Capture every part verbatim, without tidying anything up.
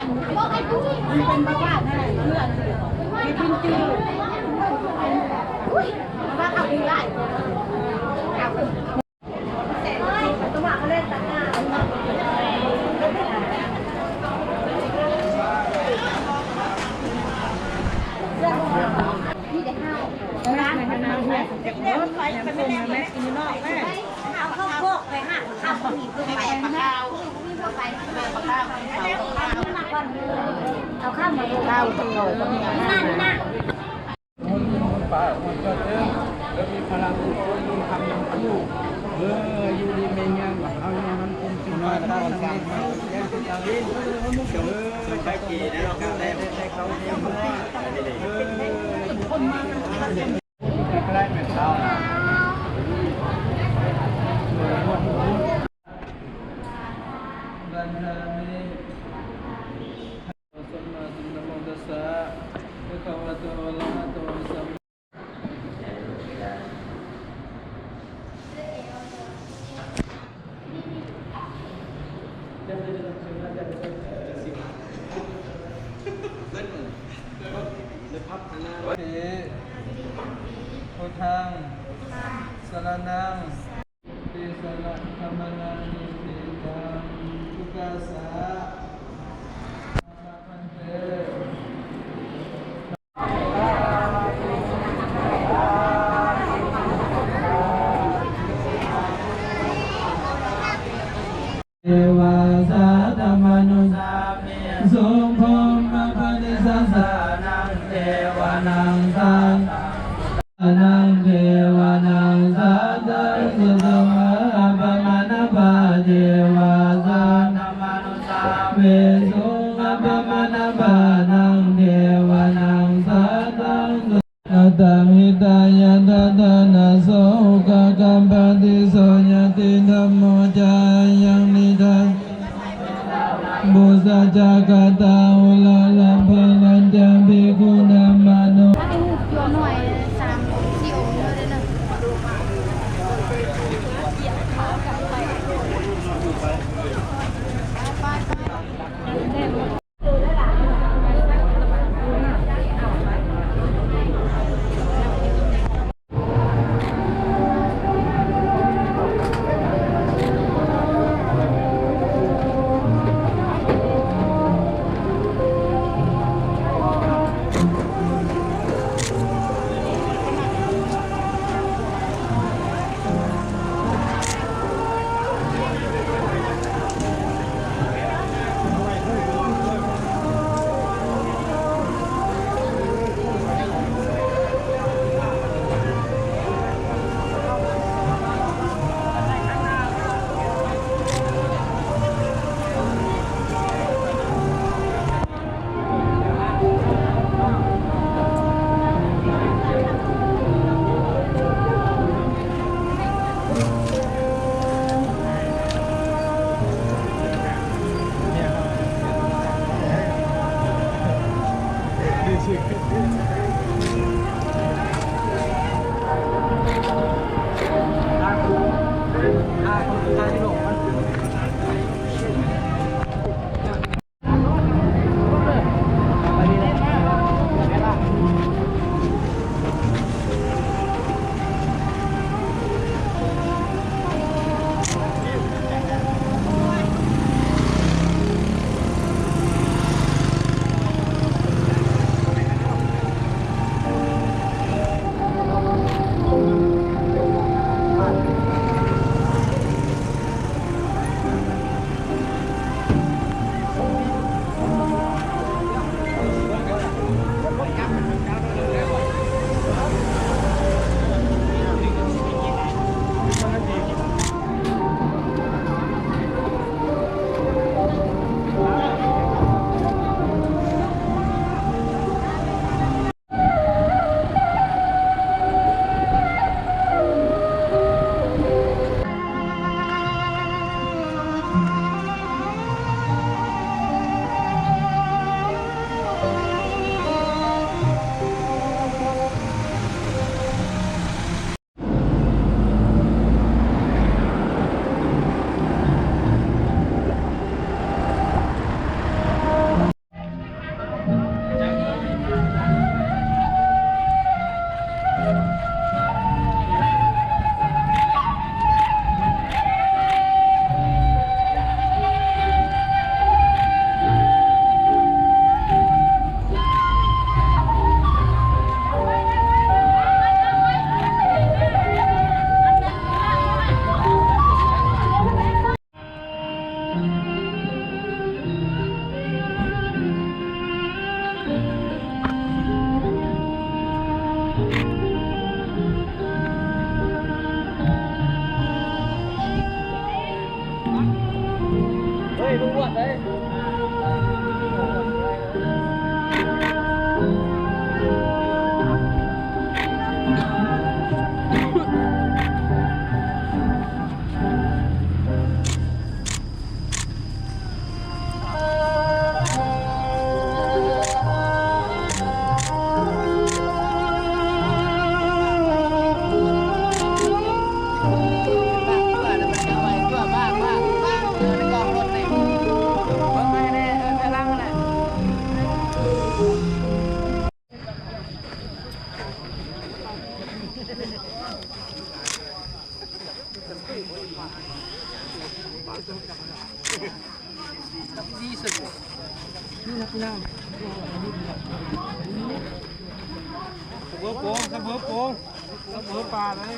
มันเป็นบ้าบ้านะเพื่อนมีพินจืออุ้ยบ้าเขาดีได้ เอาข้าวมาดูข้าวตลอดก็มีอาหาร คนที่มันป่าคนก็เจอแล้วมีพลังคนมีคำนำคู่เอออยู่ดีไม่งานแบบเอาอย่างนั้นคุณสิมาแล้วก็ทำให้เขาแย่งสิทธิ์เอาเองเออใช้กี่ได้ลองได้ได้เขาเองเออคนมามันจะเป็นใครเป็นเขา Vandāmi sammāsambuddhassa. Bhagavato arahato sammā พุทธัง สรณัง Tisaraṇagamanaṃ niṭṭhitaṃ. Dukkhassa bhante. Devā saddamanussāvesuṃ brahmapārisajjānaṃ devānaṃ saddaṃ Naṃ devānaṃ saddaṃ sutvā appamāṇabhā devā saddamanussāvesuṃ appamāṇabhā naṃ devānaṃ saddaṃ su Taṃ hitvā yathā dānaso ukāgampati so ñātidhammo ca ayaṃ nidaṃ Pūjā ca katā uḷārā balañca bhikkhūnamanuppadinnaṃ. สะเบอโปง สะเบอโปง สะเบอป่าเลย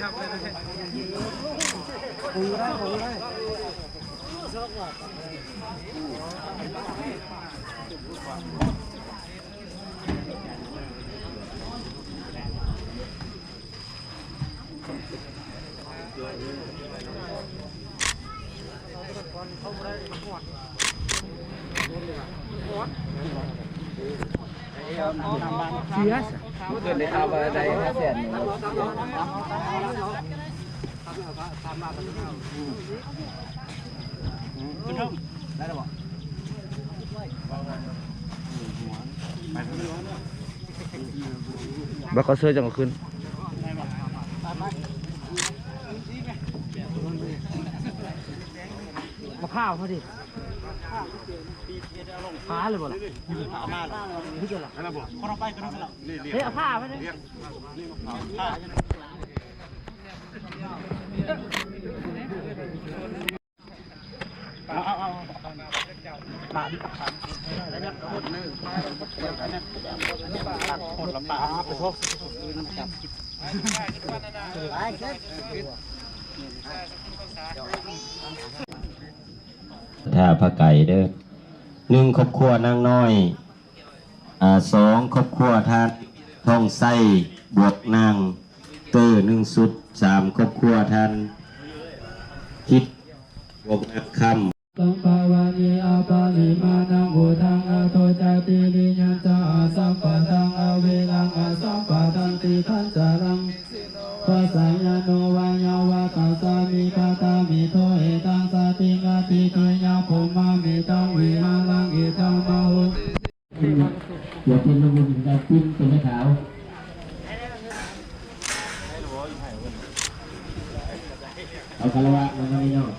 จับไปเลย ปูได้ ปูได้ เสีย เมื่อคืนได้ข่าวว่าได้ห้าแสน ได้แล้วบ่ บักเขาเสื้อจังก็ขึ้น มาข้าวพอดี ขาเลยบ่ล่ะ ขามาหรอ นี่จะล่ะ นั่นน่ะบ่ คนเอาไปก็ได้ล่ะ เฮ้ย เอาผ้าไปเลย ผ้า ถ้าพระไก่เด้อ หนึ่ง ครอบครัวนางน้อย อ่า สอง ครอบครัวท่านทองไส้ บวกนางเตอร์ หนึ่ง ชุด สาม ครอบครัวท่านคิด บวกนางคำ Sampavane aparimāṇaṃ uddhaṃ adho ca tiriyañca asambādhaṃ averaṃ asapattaṃ. Tiṭṭhañcaraṃ vāsayaṃno vā yāvatassa vigatamiddho etaṃ satiṃ adhiṭṭheyya brahmametaṃ vihāraṃ idhamāhu. อย่าเป็นละมุนกับปิ้นเป็นขาว เอาคารวะมาตรงนี้เนาะ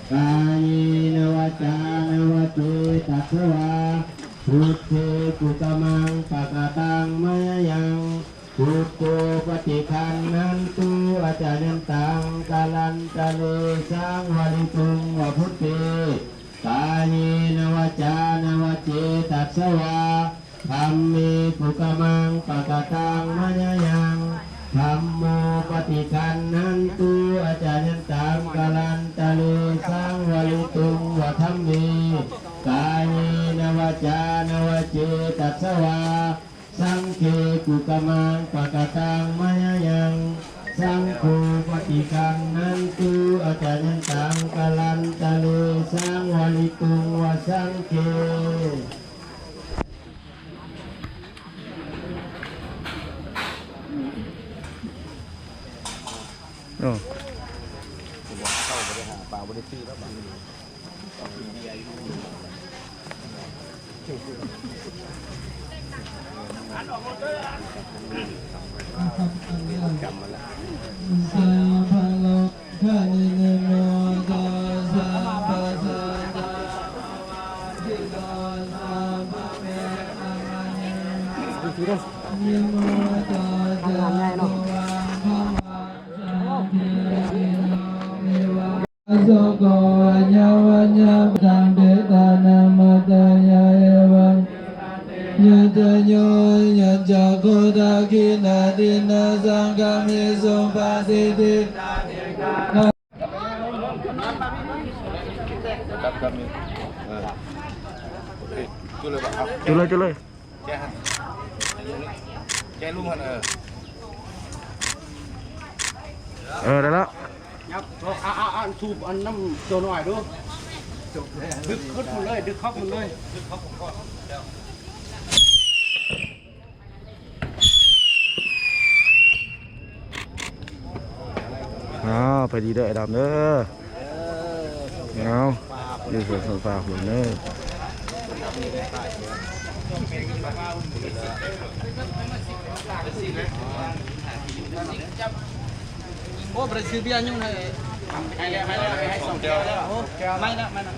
Kāyena vācāya va cetasā vā, buddhe kukammaṃ pakataṃ mayā yaṃ, buddho paṭiggaṇhatu accayantaṃ, kālantare saṃvarituṃ va buddhe. Kāyena vācāya va cetasā vā, dhamme kukammaṃ pakataṃ mayā yaṃ, dhammo paṭiggaṇhatu accayantaṃ, kālantare saṃvarituṃ va dhamme. Kāyena vācāya va cetasā vā, saṅghe kukammaṃ pakataṃ mayā yaṃ, saṅgho paṭiggaṇhatu accayantaṃ, kālantare saṃvarituṃ va saṅghe. โอ้ เข้าบ่ได้หาปลา บ่ได้ตีแล้วบัดนี้ Soko aññavaññā taṃ petānamatthāya evaṃ, yattha yo yañca kho dakkhiṇā dinnā saṅghamhi supatiṭṭhitā. ครับ ครับ นี่ เออ โอเค จุดเลยป่ะครับ จุดเลย จุดเลย แกะฮะ แกะลูกมัน เออ เออ ได้แล้ว ครับเอาเอาเอาอันสูบอันน้ำตัวน้อยดู ดึกขึ้นหมดเลย ดึกเข้าหมดเลย อ้าว ไปดีเด้อ ไอ้ดำเด้อ เอา อยู่สวนสวนป่าฝนเด้อ โอ้ บ่ได้ซื้อเบียร์ยุ่งให้ ให้แล้ว ให้แล้ว ให้สองแก้วแล้ว โอ้ ไม่ละ ไม่ละ